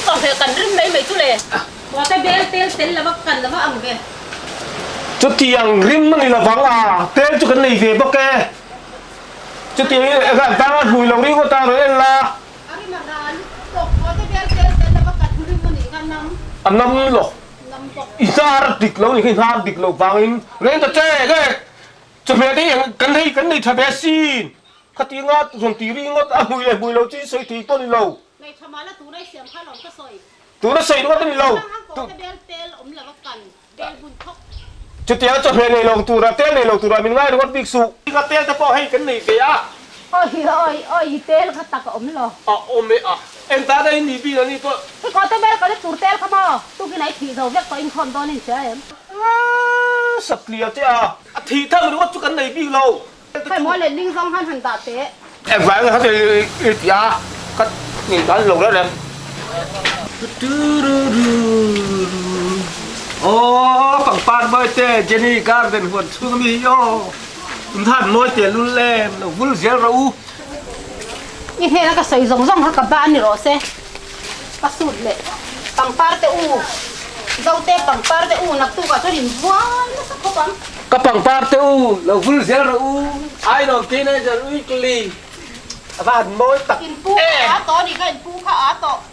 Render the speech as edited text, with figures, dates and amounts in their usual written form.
chawhmeh kan rim mai mai chu le. Kawte bel tel tel lova kan lova ang ve. Chutiang rim a ni lovang a, tel chu kan nei ve bawk e. Chutiang in engah tang a hmui lo ringawt a rawn en la. A rim a ral bawk, kawte bel tel tel lova kan rim a nih kha nam. A nam lo. Nam bawk. I hnar dik lo ni kha i hnar dik lo vangin reng ta che nge chawhmeh te hi kan hei kan nei tha ve asin. Khatianga rawn ti ringawt a hmui leh hmui lo chu i sawi thei pawh ni lo. Nei tha mah la tuna i siam kha lo ka sawi. Tuna sawi ringawt a ni lo. Chutiang chawhmeh nei lo tura tel nei lo tura min ngai ringawt bik suh. Ka tel te pawh hei kan nei ve a. Awi awi awi tel kha tak a awm lo. A awm e a. Eng tan a in nih bik ani pawh. Hei kawte bel ka la tur tel kha maw? Tukin a i thih zo vek tawh inkhawm dawn in hria em? Aaa satliah che a. A thih thang ringawt chu kan nei bik lo. Hei maw letling zawng han han dah teh. Engvang nge khati i ti a, ka ngei dan lo reuh reng. Aw pangpar mawi te Jenny garden huan chhung ami hi aw in han mawi te lul em lo vul zel rawh u. I hnena ka sawi zawng zawng kha ka ban ni rawh se. Ka sut leh pangpar te u Zote pangpar te u naktukah chuan in buai nasa khawp ang. Ka pangpar te u lo vul zel rawh u Ainawn Teenager Weekly a va han mawi tak In pu kha a tawh a nih kha in pu kha a tawh.